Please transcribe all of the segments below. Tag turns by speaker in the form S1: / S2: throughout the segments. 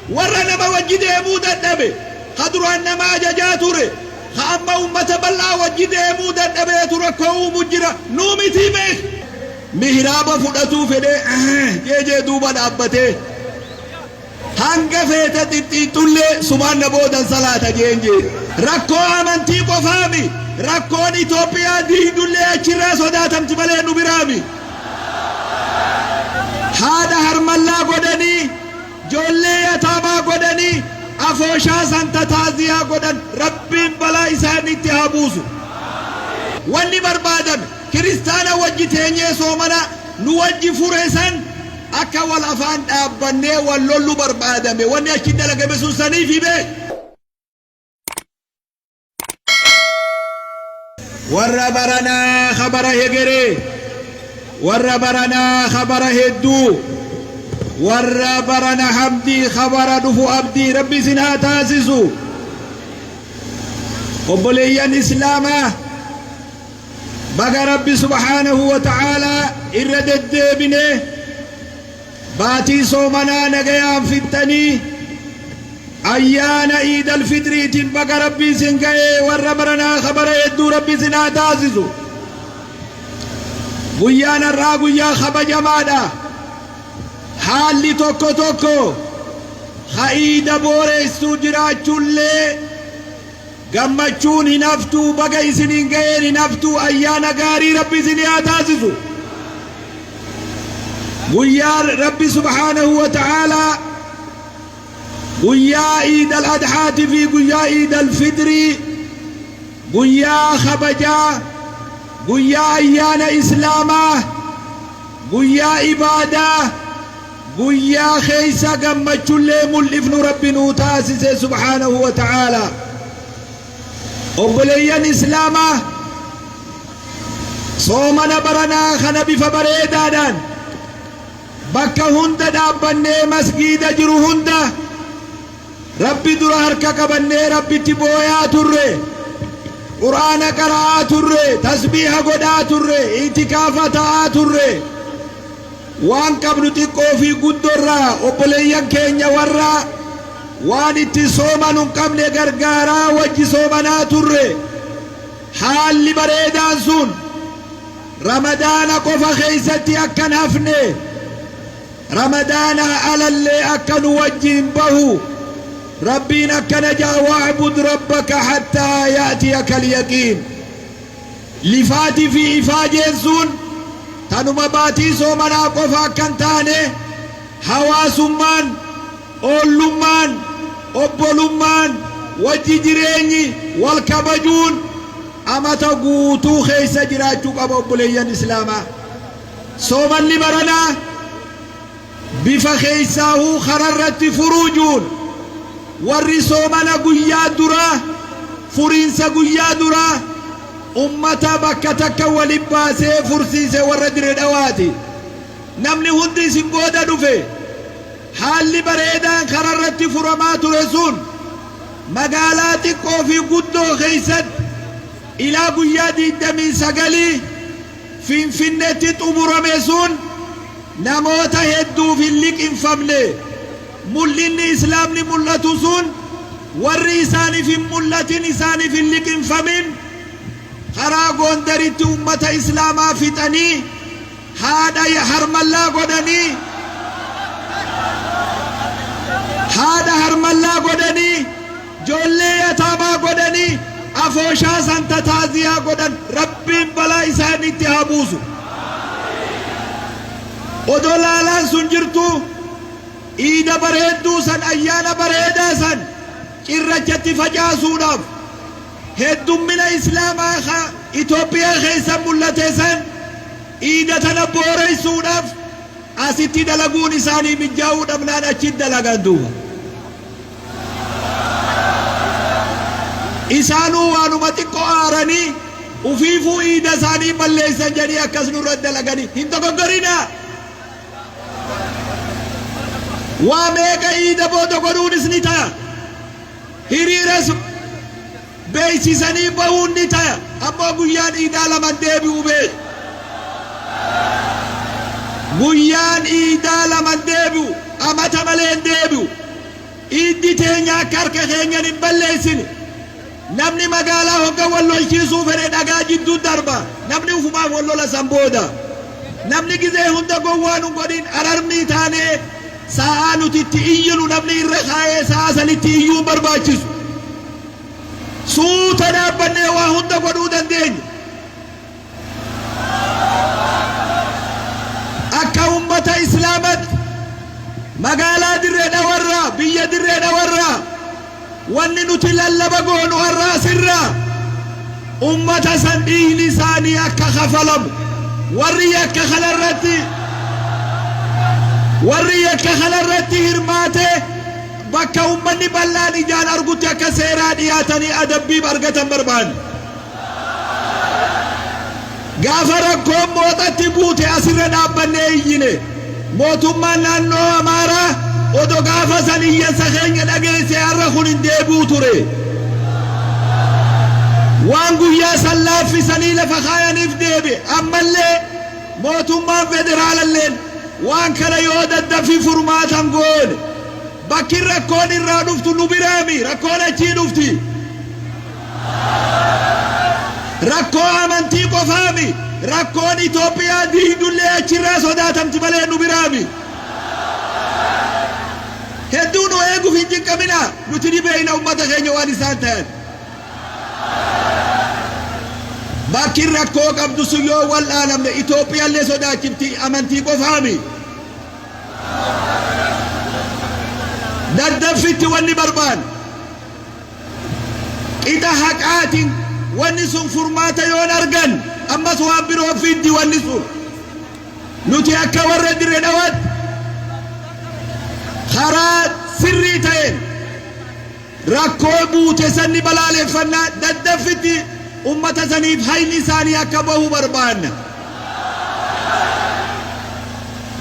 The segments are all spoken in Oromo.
S1: Warra nama wajji deemuu dadhabe, ka duraan nama ajajaa ture, ka amma ummata bal'aa wajji deemuu dadhabeetu rakkoo uumu jira. Nuu mitii beeki. Mihraaba fudhatuu fedhee jee jee duuba dhaabbatee hanga feete xixxiixxullee sumaan na boodan salaata jeen jee. Rakkoo amantii qofaami, rakkoon Itoophiyaa diigdullee achirraa sodaatamti malee nu biraami. Haadha harmallaa godhanii, joollee yataamaa godhanii, afooshaa san ta taaziyaa godhan Rabbiin balaa isaanitti haa buusu. Wanni barbaadame kiristaana wajji teenyee soomana nu wajji fure san akka wal afaan dhaabbannee wal lollu barbaadame. Wanni achi dalagame sun saniifi beek. Warra baranaa ka bara hegeree, warra baranaa ka bara hedduu, warra barana hamdii ka bara dhufu abdii Rabbi isin haa taasisu. Obboleeyyan Islaamaa, baga Rabbi subhaanahu wa ta'aalaa irra deddeebinee baatii soomanaa nagayaan fixxanii ayyaana Iid al-Fixriitiin baga Rabbi isin ga'ee, warra baranaa ka bara hedduu Rabbi isin haa taasisu. Guyyaan har'aa guyyaa kabajamaadha. Haalli tokko tokko ka iida booreessuu jiraachuullee gammachuun hin haftuu, baga isiniin ga'een hin haftuu, ayyaana gaarii Rabbi isinii haa taasisu. Guyyaa Rabbi subhaanahu wa ta'aalaa guyyaa Iid al-Adhaati fi guyyaa Iid al-Fixrii, guyyaa kabajaa, guyyaa ayyaana Islaamaa, guyyaa ibaadaa, guyyaa keessa gammachullee mul'ifnu Rabbi nuu taasise subhaanahu wa ta'aalaa. Obboleeyyan Islaamaa, soomana baranaa kana bifa bareedaadhaan bakka hunda dhaabbannee, masgiida jiru hunda Rabbi dura harka qabannee Rabbitti booyaa turre, Qur'aana qara'aa turre, tasbiiha godhaa turre, itikaafa ta'aa turre. Waan qabnu xiqqoo fi guddorraa obboleeyyan keenya warra waan itti soomanu hin qabne gargaaraa wajji soomanaa turre. Haalli bareedaan sun Ramadaana qofa keessatti akka hin hafne, Ramadaanaa alallee akka nu wajjiin bahu Rabbiin akkana ja'a: wa'bud rabbaka hattaa ya'tiyaka al-yaqiin. Lifaati fi ifaajeen sun tanuma baatii soomanaa qofa akka hin taane, hawaasummaan, oollummaan, obbolummaan, wajji jireenyi, wal kabajuun amata guutuu keessa jiraachuu qaba obboleeyyan Islaamaa. Soomanni baranaa bifa keessaahuu kararratti furuu juun warri soomana guyyaa duraa, furiinsa guyyaa duraa ummata bakka takka wali baasee fursiise warra Dire Dhawaati. Namni hundi isin booda dhufe. Haalli bareedaan kararratti furamaa ture sun magaalaa xiqqoo fi guddoo keessatti ilaa guyyaa 29 Finfinnetti xumurame sun namoota hedduuf hin liqimfamne. Mul'inni Islaamni mul'atu sun warri isaaniif hin mul'atin, isaaniif hin liqimfamin, karaa Goondaritti ummata Islaamaa fixanii, haadha harmallaa godhanii, haadha harmallaa godhanii, joollee yataamaa godhanii, afooshaa san ta taaziyaa godhan Rabbiin balaa isaanitti haa buusu. Odoo laalaan sun jirtuu iida bareedduu san, ayyaana bareedaa san cirrachatti facaasuudhaaf, heddummina Islaamaa ka Itoophiyaa keessa mul'ate san iida tana booreysuudhaaf asitti dalaguun isaanii mijjaa'uu dhabnaan achitti dalagan duuba. Isaanuu waanuma xiqqo aaranii ufiifuu iida isaanii balleeysan jedhanii akkas nurra dalaganii hin dogoggorinaa. Waa meeqa iida booda godhuunis ni ta'a. Hiriiras beeksisanii bahuun ni ta'a. Ammoo guyyaan iidaa laman deebi'u beeki. Guyyaan iidaa laman deebi'u, amata malee hin deebi'u. Iiddi teenya akka harka keenyan hin balleessine. Namni magaalaa hogga wal lolchiisuu fedhe dhagaa jidduu darba. Namni ufumaaf wal lola san booda. Namni gizee hunda gowwaa nu godhin, alarmii taanee sa'aa nuti itti iyyinu namni irra kaayee sa'a sanitti iyyuu hin barbaachisu. Suuta dhaabbannee waa hunda godhuu dandeenya. Akka ummata Islaamatti magaalaa Dirree Dhawarraa, biyya Dirree Dhawarraa wanni nuti lallaba goonu har'a asirraa ummata san dhiigni isaanii akka kafalamu, warri yakka kanarratti warri yakka kanarratti hirmaatee bakka ummanni bal'aan ijaan argutti akka seeraa dhiyaatanii adabbiif argatan barbaanna. Gaafa rakkoon Mooxatti buute asirra dhaabbannee iyyine. Mootummaan naannoo Amaaraa odo gaafa san iyyansa keenya dhageesse har'a kun hin deebi'u ture. Waan guyyaa san laaffisanii lafa kaayaniif deebi'e. Ammallee mootummaan federaalalleen waan kana yoo daddaffi furmaata hin goone, bakki rakkoon irraa dhuftu nu biraami, rakkoon achii dhufti. Rakkoo amantii qofaami, rakkoon Itoophiyaa diigdullee achirraa sodaatamti malee nu biraami. Hedduu nu eeguuf hin cinqaminaa, nuti ni beekna ummata keenya waan isaan tayan. Bakki rakkoo qabdu sun yoo wal'aanamne Itoophiyaallee sodaachifti, amantii qofaami. Daddaffitti wanni barbaannu, qixa haqaatiin wanni sun furmaata yoon argan, ammas waan biroo fiddi wanni sun. Nuti akka warra Dirree Dhawaatti karaa sirrii ta'een rakkoo buute sanni balaaleffannaa, daddaffitti ummata saniif hayni isaanii akka bahu barbaanna.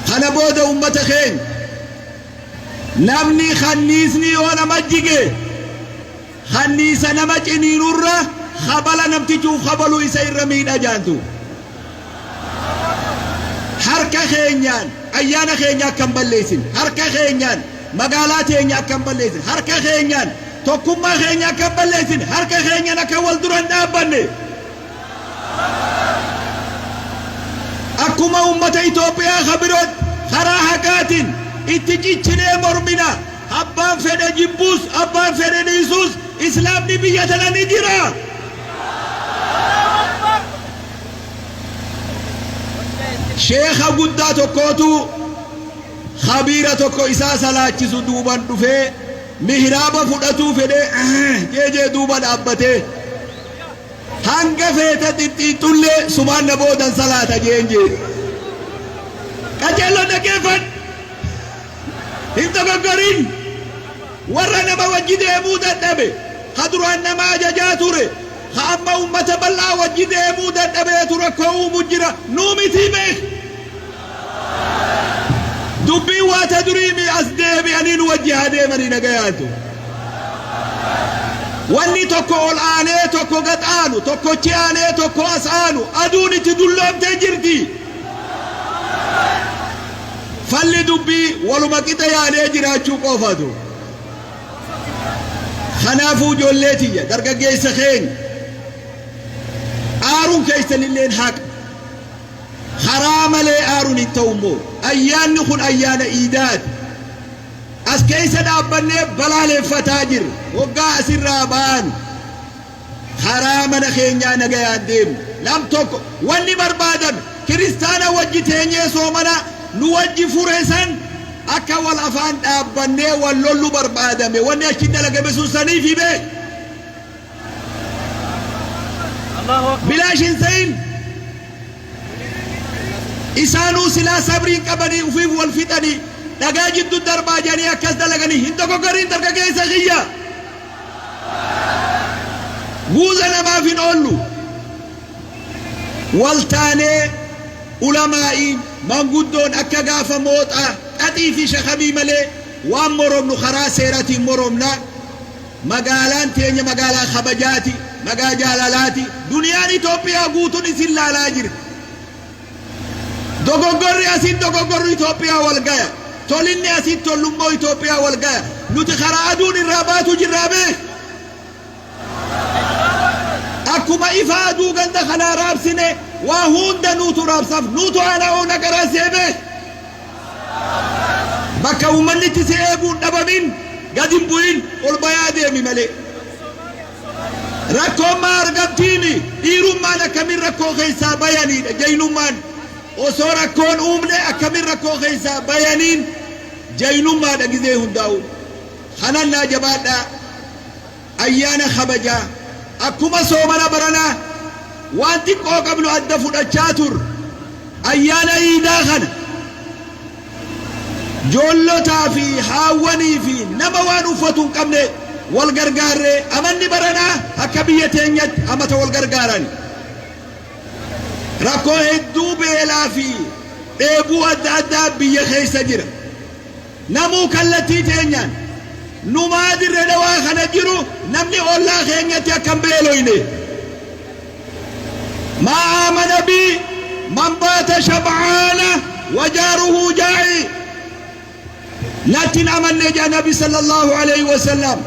S1: Kana booda ummata keenya, namni kanniisni yoo nama jige, kanniisa nama ciniinurra kabala namtichuuf kabalu isa irra miidha jaantu. Harka keenyaan ayyaana keenya akka hin balleessine, harka keenyaan magaalaa teenya akka hin balleessine, harka keenyaan tokkummaa keenya akka hin balleessine, harka keenyaan akka wal dura hin dhaabbanne. Akkuma ummata Itoophiyaa ka birootti karaa haqaatiin itti cichinee mormina. Abbaan fedhe jibbuus, abbaan fedhe dhiisuus, Islaamni biyya tana ni jira. Sheekha guddaa tokkootu khabiira tokko isaa salaachisu duuban dhufee mihraaba fudhatuu fedhee jeejee duuba dhaabbatee, hanga feete xixxiixxullee sumaan na boodan salaata jeen jee. Qajeelloon dhaggeeffadhu. Hin dogoggorin. Warra nama wajji deemuu dadhabe, ka duraan nama ajajaa ture, ka amma ummata bal'aa wajji deemuu dadhabeetu rakkoo uumu jira. Nuu mitii beek. Dubbiin waa ta duriimi, as deebi'anii nu wajji haa deemanii nagayaatu. Wanni tokko ol aanee tokko gad aanu, tokkochi aanee tokko as aanu, aduun itti dulloomtee jirti. Falli dubbii waluma qixa yaadee jiraachuu qofatu. Kanaafuu ijoollee tiyya, dargaggeessa keenya, aaruun keessanilleen haqa. Karaa malee aaruun hin ta'u immoo, ayyaanni kun ayyaana iidaati. As keessa dhaabbannee balaaleffataa jirra. Waggaa asirraa baanu karaa mana keenyaa nagayaan deemnu. Nam tokko wanni barbaadame, kiristaana wajji teenyee soomana nu wajji fure san akka wal afaan dhaabbannee wal lollu barbaadame. Wanni achi dalagame sun saniifi beek. Bilaash hin ta'in. Isaanuu silaa sabriin qabanii ufiif wal fixanii dhagaa jiddu darbaa jedhanii akkas dalaganii. Hin dogoggoriin, dargaggeessa kiyya. Guuza namaaf hin oollu. Waltaanee ulamaa'iin manguddoon akka gaafa Mooxaa xaxii fi shakamii malee waan moromnu karaa seeratiin moromna. Magaalaan teenya magaalaa kabajaati, magaa jaalalaati. Duniyaan Itoophiyaa guutuun isin laalaa jirti. Dogoggorri asiin dogoggorri Itoophiyaa wal gaya. Tolinni asiin tollummoo Itoophiyaa wal gaya. Nuti karaa aduun irraa baatu jirraa beek. Akkuma ifa aduu ganda kanaa raabsine, waa hunda nuutu raabsaaf, nuutu aanaa oona garaasee beek. Bakka uummanni itti si eeguun dhabamin gad hin bu'in, ol bayaa deemi malee. Rakkoon maa argamtiimi? Dhiirummaan akkamiin rakkoo keessaa bayaniidha. Jaynummaan osoo rakkoon uumne akkamiin rakkoo keessaa bayaniin jaynummaadha gizee hundaa'u. Kanan naa jabaadhaa, ayyaana kabajaa. Akkuma soomana baranaa waan xiqqoo qabnu adda fudhachaa turre, ayyaana iidaa kana joollotaa fi haawwanii fi nama waan uffatu hin qabne wal gargaarree, amanni baranaa akka biyya teenyatti amata wal gargaaran. Rakkoo hedduu, beelaa fi dheebuu adda addaa biyya keessa jira. Namuu kallattii teenyaan numaa Dirree Dhawaa kana jiru, namni ollaa keenyatti akka hin beeloyne. ما آمن بي من بات شبعان وجاره جائع. Natti hin amanne jaa Nabi صلى الله عليه وسلم.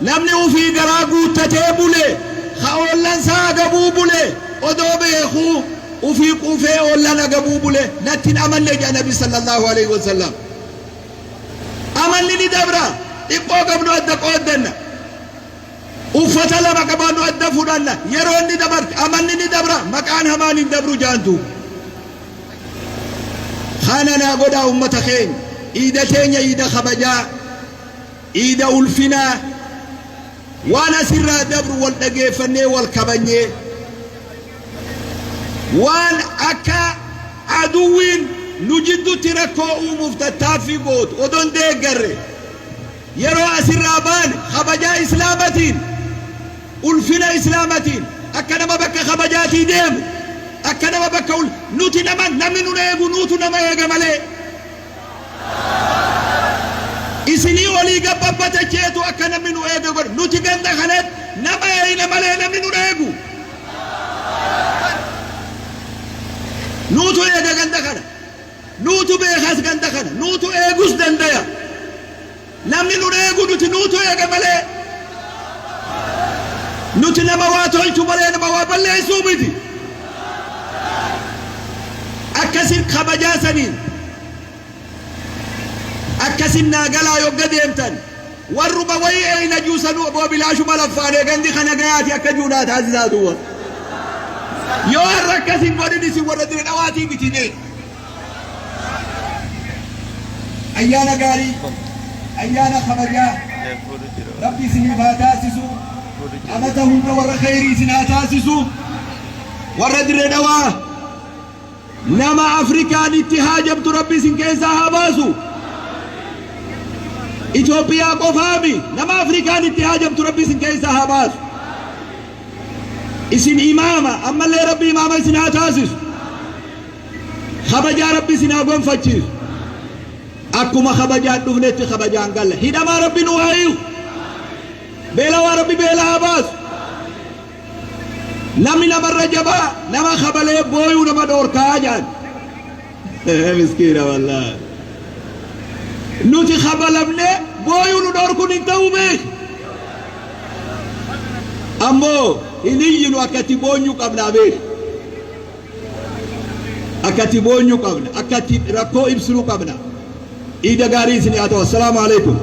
S1: Namni ufii garaa guuttatee bule, ka ollan isaa agabuu bule, odoo beekuu ufii quufee ollan agabuu bule, natti hin amanne jaa Nabi صلى الله عليه وسلم. Amanni ni dabra. Xiqqoo qabnu adda qooddanna, uffata lama qabaannu adda fudhanna, yeroo inni dabarte amanni ni dabra, maqaan hamaan hin dabru jaantu. Kana naa godhaa, ummata keenya. Iida teenya iida kabajaa, iida ulfinaa, waan asirraa dabru wal dhageeffannee, wal kabanyee, waan akka aduwwiin nu jiddutti rakkoo uumuuf tattaaffii gootu odon deeggarre, yeroo asirraa baane kabajaa islaamatiin, ulfina islaamatiin, akka nama bakka kabajaatii deemu, akka nama bakka nuti nama namni nun eegu, nuutu nama eega malee. Isinii olii gabbabbatacheetu akka namni nu eege godhe. Nuti ganda kanatti nama eeyna malee namni nun eegu. Nuutu eega ganda kana, nuutu beekas ganda kana, nuutu eegus dandaya. Namni nun eegu, nuti nuutu eega malee. Nuti nama waa tolchu malee nama waa balleessuu miti. Akkasin kabajaa saniin akkasin naa galaa. Yogga deemtan warruma wayii eeyna juusanuu oboo bilaashuma laffaanee gandi kana gayaati akka juunaa taasisaa duwwa. Yoo har'a akkasin godhin, isin warra Dire Dhawaatii miti mee. Ayyaana gaarii, ayyaana kabajaa Rabbi isiniif haa taasisu. Amata hunda warra khayrii isin haa taasisu. Warra Dire Dhawaa, nama Afrikaan itti haajamtu Rabbi isin keessaa haa baasu. Itoophiyaa qofaami, nama Afrikaan itti haajamtu Rabbi isin keessaa haa baasu. Isin imaama, ammallee Rabbi imaama isin haa taasisu. Kabajaa Rabbi isin haa gonfachiisu. Akkuma kabajaan dhufnetti kabajaan galla. Hidhamaa Rabbi nu haa hiiku. Beelawaa Rabbi beela haa baasu. Namni namarra jabaa nama kabalee booyuu nama dhoorkaa jaan. Miskiina wallaahi. Nuti kabalamne booyuu nu dhoorkuun hin ta'u beek. Ammoo hin iyyinu, akkatti boonyuu qabnaa beek. Akkatti boonyuu qabna, akkatti rakkoo ibsinuu qabna. Iida gaarii isin haa ta'u. السلام عليكم.